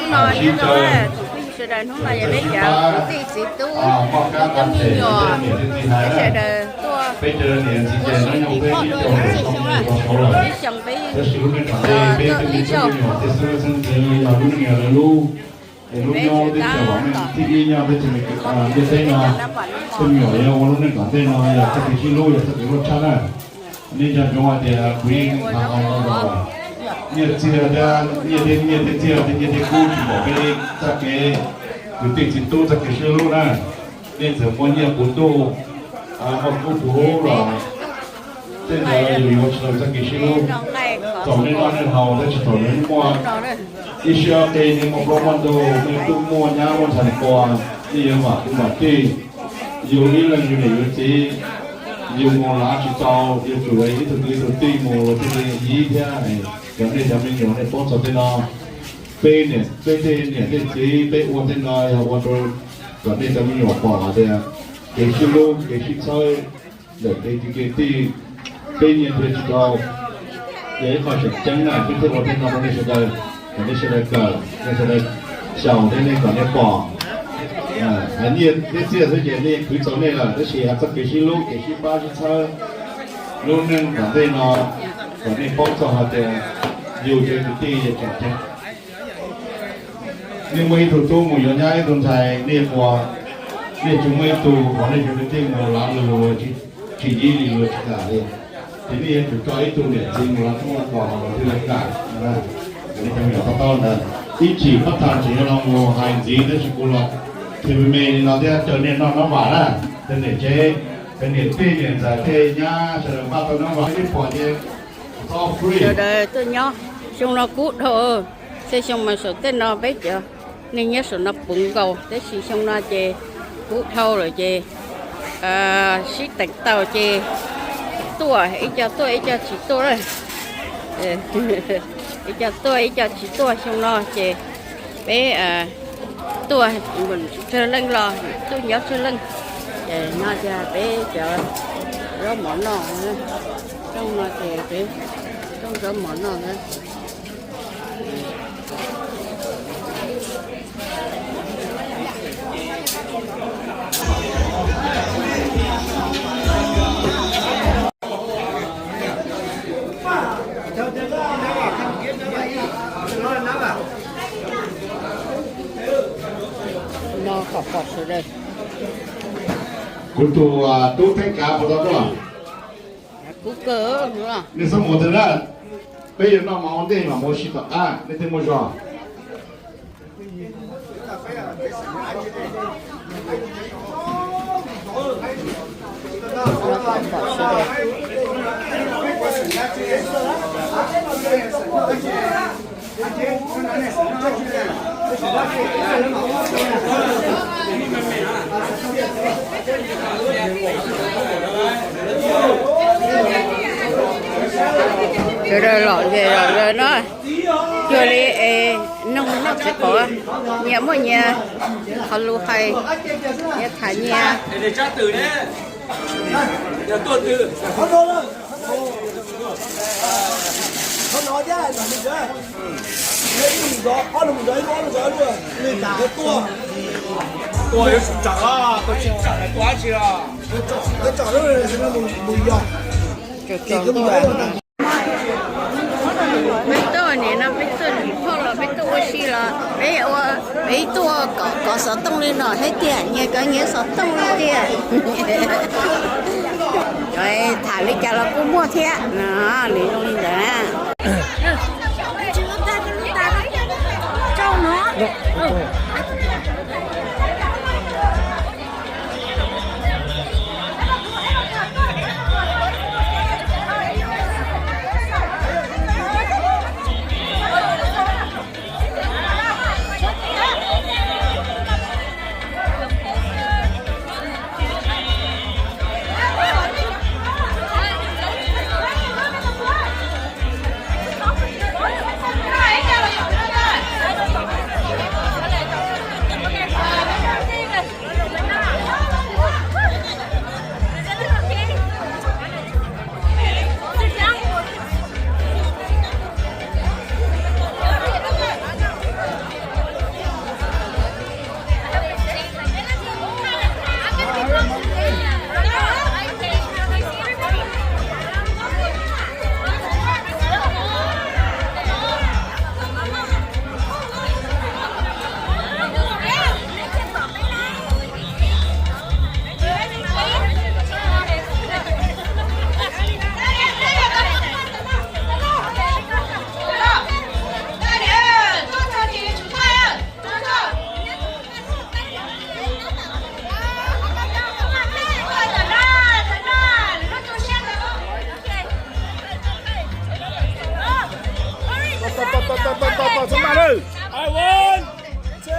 Nyob zoo tsoom phooj ywg sawv daws, hnub no yog peb cov kwv tij txiv tub, cov me nyuam, peb sawv daws tuaj ua poj ntxoog xya xyoo lawm, xya xyoo peb tuaj ib zaug. Peb sawv daws tom teb no, tej me nyuam yog ua lub neej tom ntej no yog txoj kev sib hlub, yog txoj kev hlub tshaj na. Nej nco ntsoov hais tias kuv yeej hais los los, nyiaj txiag thiab, nyiaj thiab nyiaj thiab txiag thiab nyiaj thiab kub tsis pom peb txoj kev kwv tij txiv tub txoj kev sib hlub na. Nej txawm muaj nyiaj puv ntuj, muaj kub puv huv los tej ntawd yus yuav tsis tau txoj kev sib hlub. Txaus nej noj nej haus tab sis thaum nej muaj ib siab qe, nej muaj plaub muaj ntug, nej tub muaj nyab muaj ntxhais nquas, nej yuav vam kwv vam tij, yus ib leeg yus niam yus txiv, yus mus lav tsis tau, yuav tsum ib tug kwv ib tug tij mus thiaj li yib thiab. Cov nej cov me nyuam nej paub txog tej no, peb niam, peb tej niam tej txiv peb ua tej no yog ua rau kom nej cov me nyuam pom hais tias kev sib hlub kev sib txhawb ntawm kev kwv kev tij, peb nyias nrhiav tsis tau. Yog ib qho tseem ceeb na, peb thiaj ua tej no rau nej sawv daws, kom nej sawv daws kawm, nej sawv daws xyaum thiab nej kom nej pom. Hais nyiaj thiab txiaj xwb ces nej khwv txaus nej lawm, tab sis hais txoj kev sib hlub kev sib pab sib txhawb lub neej tom ntej no kom nej paub txog hais tias yus cov kwv tij yog tseem ceeb. Nej muaj ib tug tub mus yuav nyab ib tug ntxhais, nej puas, nej tsis muaj ib tug, qhov nej cov kwv tij mus lav lus tsis yib li, tsis kam li, ces nej yuav tsum coj ib tug niam txiv mus lav tub lav kos los thiaj li kam. Nej cov me nyuam paub paub ntawd, ib chim pab tag tseem yuav los mus hais ntxiv tab sis kuv los qhia me me li no thiab caw nej noj nab vam na. Tej niam tsev, tej niam tij niam ntxawm tej nyab sawv daws npaj tau nab vam nej pom ces txhob free. Sawv daws tuaj nyob, xyoo no kub dhau. Xya xyoo mas saum tej no peb cov neeg nyob saum no puv nkaus, tab sis xyoo no ces kub dhau lawm ces sib teem taus ces tuaj, ib co tuaj ib co tsis tuaj. Ib co tuaj ib co tsis tuaj, xyoo no ces peb tuaj tsawg leej los tuaj nyob tsawg leej. Ces no ces peb cov zaub mov noj, rooj no ces peb rooj zaub mov noj na. No kom pom sawv daws. Kuv tus tub Theej Kav puas tau tuaj? Kuv kawg. Nej txhob mus tag na, peb yuav noj mov ua ntej mam mus ua si tom qab, nej thiaj muaj zog. Sawv daws los ces los lawm no, cuag li es noog noj txiv qaub, nyias muaj nyias qhov lus hais, nyias tham nyias. Peb tuaj nim no peb tuaj lim phauj los peb tuaj ua si los peb ua, peb tuaj kov xov tooj li no thiab tiag, nyias kov nyias xov tooj li tiag. Tham li cas los kuj muaj thiab no, nws zoo li ntawd na. One, two.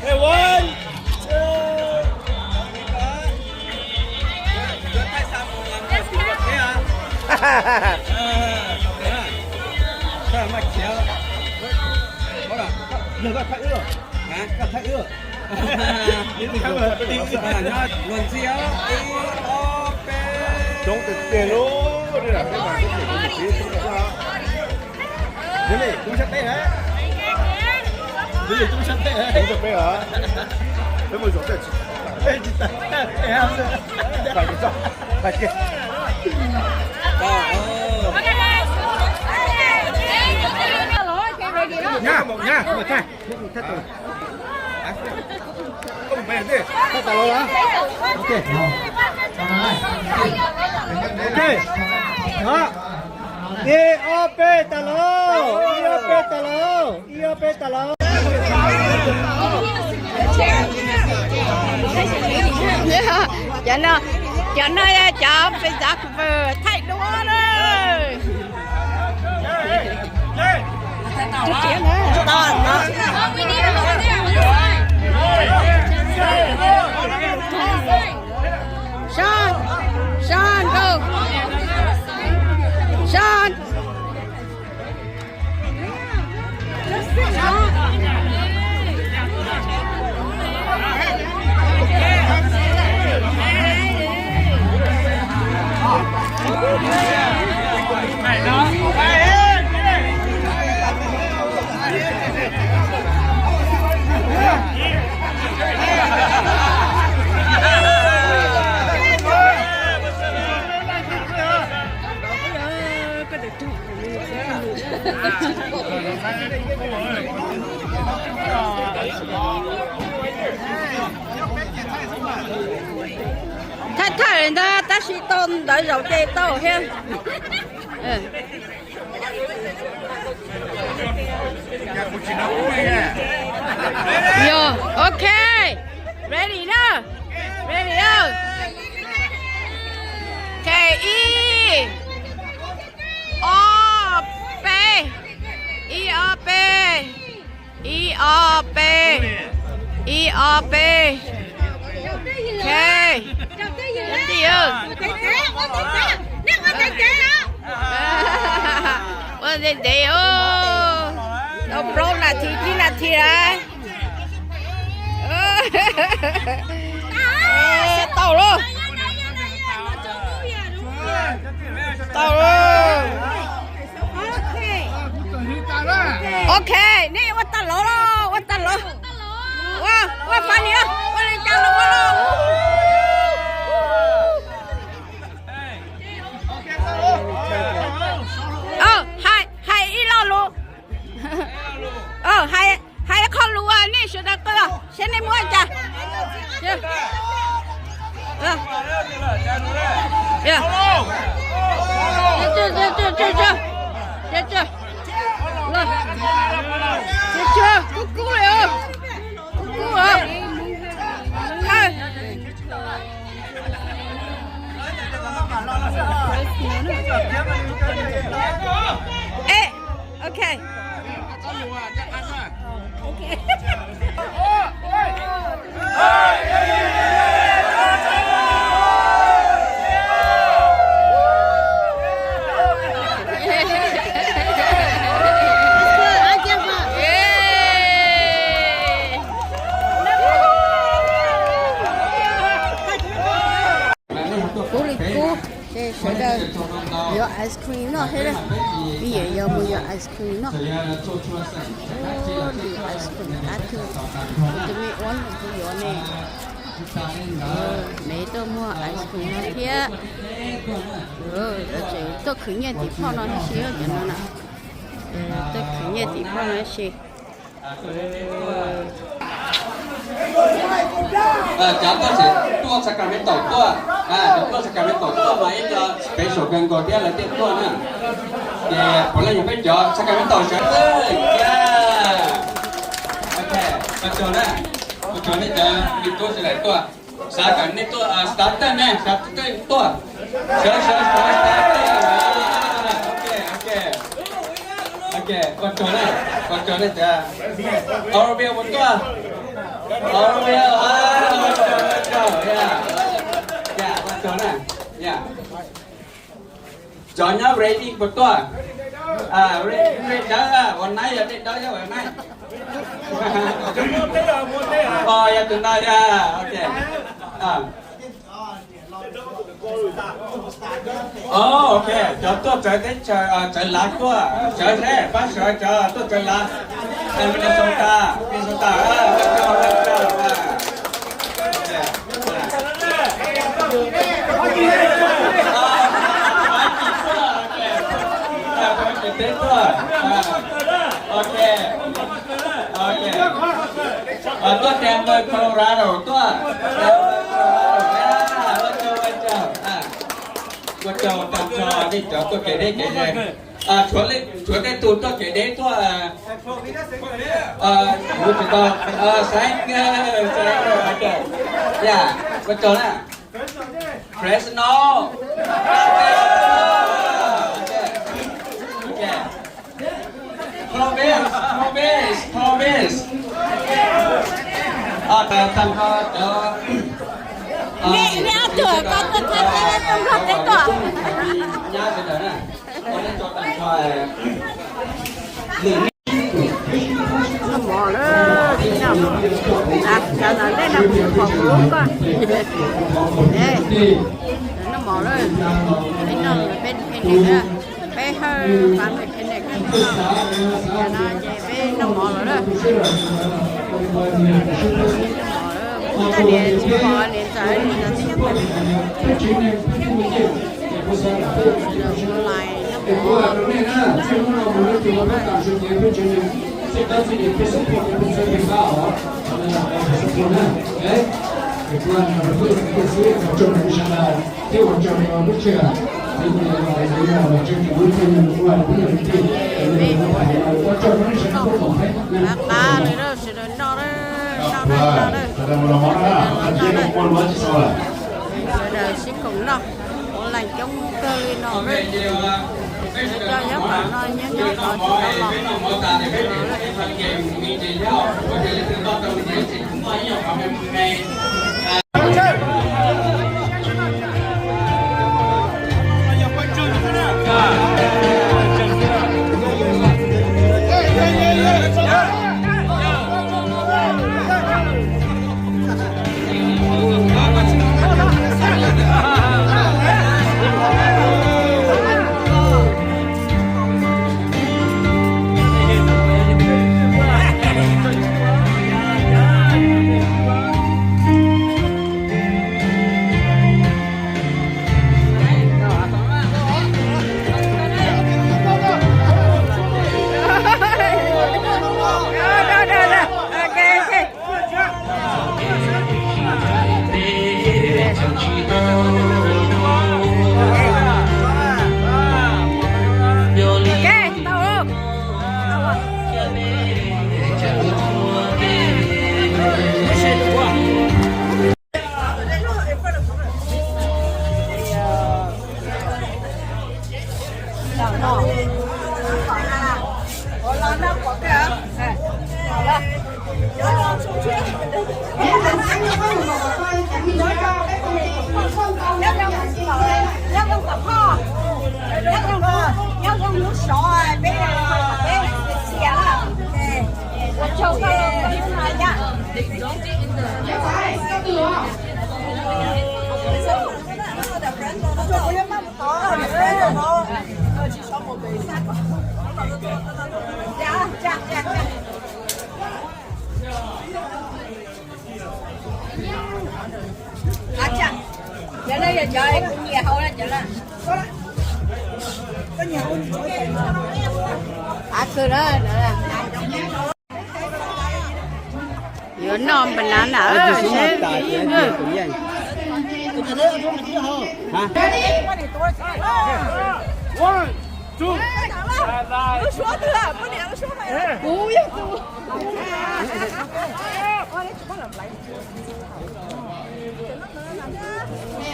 Hey, one, two. Luag ntxhi os, ib, ob, peb. Coob tiag tiag lauj. Yog li, coob sab teb na. Yog li, coob sab teb na. Coob sab teb os. Peb mus zaum tej tsis, tsis tas, thaij kiag, thaij kiag. Nyab, nyab, nyab, thaij. Thaij tas los. Ok. Ok. Ib ob peb tas los, ib ob peb tas los, ib ob peb tas los. Cov no, cov no yog cov photographer thaij duab na. Sean, Sean, go. Sean. Thawj thawj ntag, tab sis tau ntawv zaum ces tau thiab. Yo, ok. Ready na? Ready na? Ok, ib, ob, peb. Ib, ob, peb. Ib, ob, peb. Ib, ob, peb. Ok. Cov tij, ua ntev ntev os. Tau plaub nas this, tsib nas this lawm. Tau lauj. Tau lauj. Ok, nej ua tag los los, ua tag los. Ua, ua fab ni, ua li cas los ua los. Hais, hais ib lo lus. Hais, hais qho lus uas nej sawv daws qw, seb nej muab cas. Kub kub li os. Kub kub os. Ok. Kub li kub, ces sawv daws yuav ice cream noj thiab. Vim yog yuav mus yuav ice cream noj. Ub, ice cream qab kawg. Tus me ua tus yuav ne, me tuaj muag ice cream no thiab. Tuaj khwv nyiaj tim phoj no si, cov no na. Tuaj khwv nyiaj tim phoj no si. Cov tuaj Sacramento tuaj, cov tuaj Sacramento tuaj mas ib co special kawg nkaus thiab lawv thiaj tuaj na. Ces puav leej yog peb cov Sacramento sawv daws. Ok, ua tsaug na, ua tsaug nej cov me tub sawv daws tuaj. Xav kom nej tuaj, xav tawm ne, xav tawm tuaj. Sawv, sawv, sawv, sawv tawm. Ok, ok. Ok, ua tsaug na, ua tsaug na tias Orville puas tuaj? Orville, ua tsaug, ua tsaug, ya. Ya, ua tsaug na, ya. Cov nyob Reading puas tuaj? Reading, Reading Dawb, ua naib yog Reading Dawb yog ua naib. Yog tus no yog, ok. Ok, cov tuaj txawv teb chaws, txawv lav tuaj, sawv seb, pab sawv cov tuaj txawv lav. Minnesota, Minnesota, ua tsaug, ua tsaug. Tuaj Denver, Colorado tuaj. Ua tsaug, ua tsaug, ua tsaug tag nrho nej cov tuaj kev deb kev ze. Tshuav tej tug tuaj kev deb tuaj. Kuv tsis tau, Sanger, Sanger, ok. Ya, ua tsaug na. Fresno. Ok. Clovis, Clovis, Clovis. Tag nrho cov nej ob tug ko tuaj txhais teb tuaj nrog teb tuaj. Nyab sawv daws na, ua nej tso tag nrho lwm noj mov lawm, cov no nej no kuv pom kuv lub koj. Noj mov lawm, peb noj peb peb hawj pab peb peb noj, no ces peb noj mov lawm lawm. Noj mov lawm, kuv tab niam tsis pom niam ntxawm, niam ntxawm twb nyob pem. Lais noj mov. Qab qab li lawm, sawv daws noj lawm, noj lawm, noj lawm, noj lawm. Sawv daws sib koom noj, ua lais coob kawg li no lawm. Sawv daws nyob qhov no nyob nyob qhov tsis tau los. Nyob zoo lub sov peb, peb xiam lawm. Ua tsaug koj los ua ib no yom. Cov no yog cov kuv nyiam hau na, cov no. Av kawg na. Yuav noj banana seb. Kuv yog tus.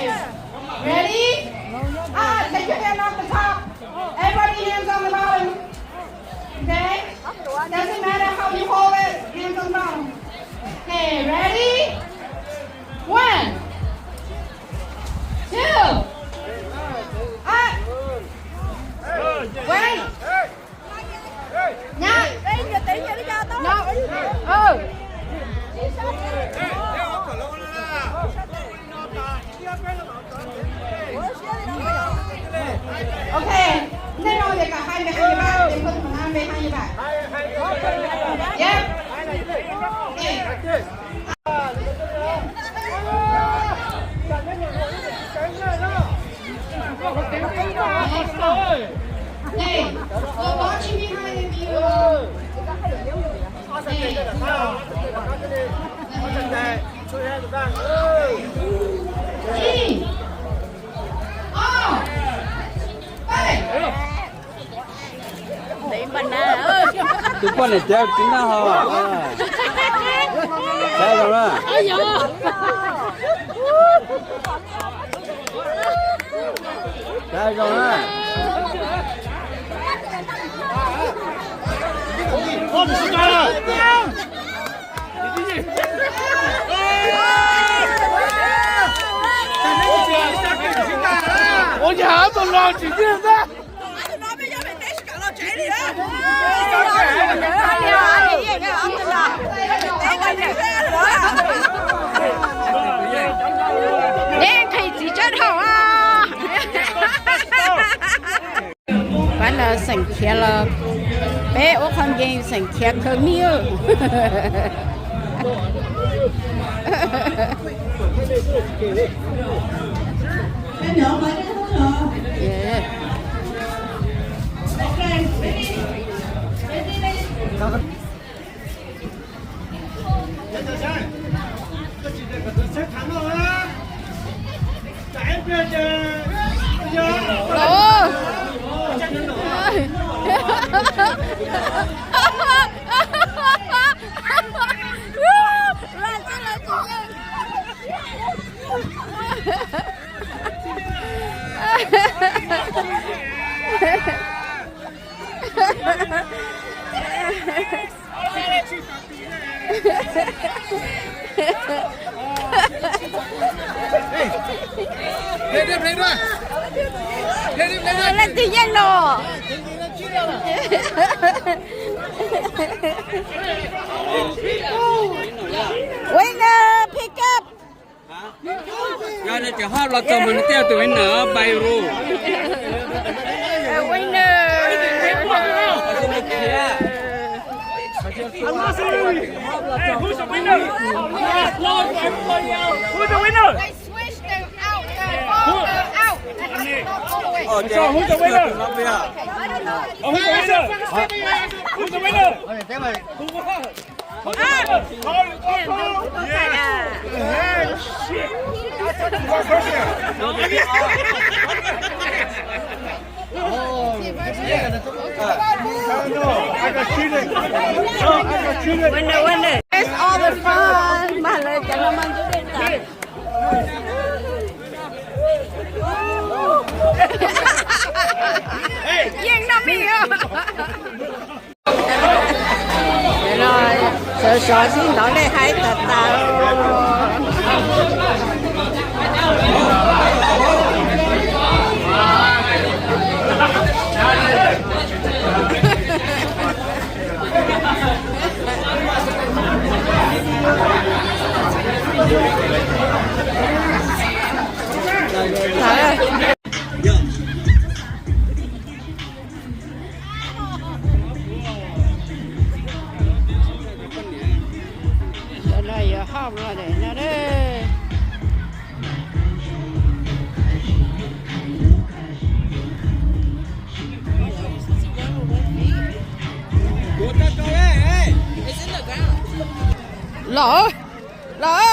Ready? Ah, take your hand off the top. Everybody hands on the bottom. Okay? Doesn't matter how you hold it, hands on the bottom. Okay, ready? One, two, up, wait. Nyob. Nyob. Ok, nej no tias kom hai mươi hai, ba, tias không phải hai mươi hai, ba. Yep. Ok. Hey, we're watching behind of you. Hey. Ib, ob, peb. Tus poj niam cawv tsis noj hos. Saib zoo na. Saib zoo na. Ua cas ob tug los tsis yeej ntag. Neb nqhis txiv tsawb dhau. Pab no xeem khiav los peb ua qhov nkees xeem khiav kawg miv. Leej twg yeej no? Winner, pick up. Yog nws tseem haj los txog mas nws thiaj tus winner pais ru. Winner. Who's the winner? They switched them out, the ball go out, and it's not always. Oh, who's the winner? Oh, who's the winner? Who's the winner? Winner, winner. It's all the fun. Mas lawv cov no mas ntxub dej tas. Yeej no me. Sawv sov sib ntov dej haib tas tas. Cov no yuav hoj los dam no a. Los, los.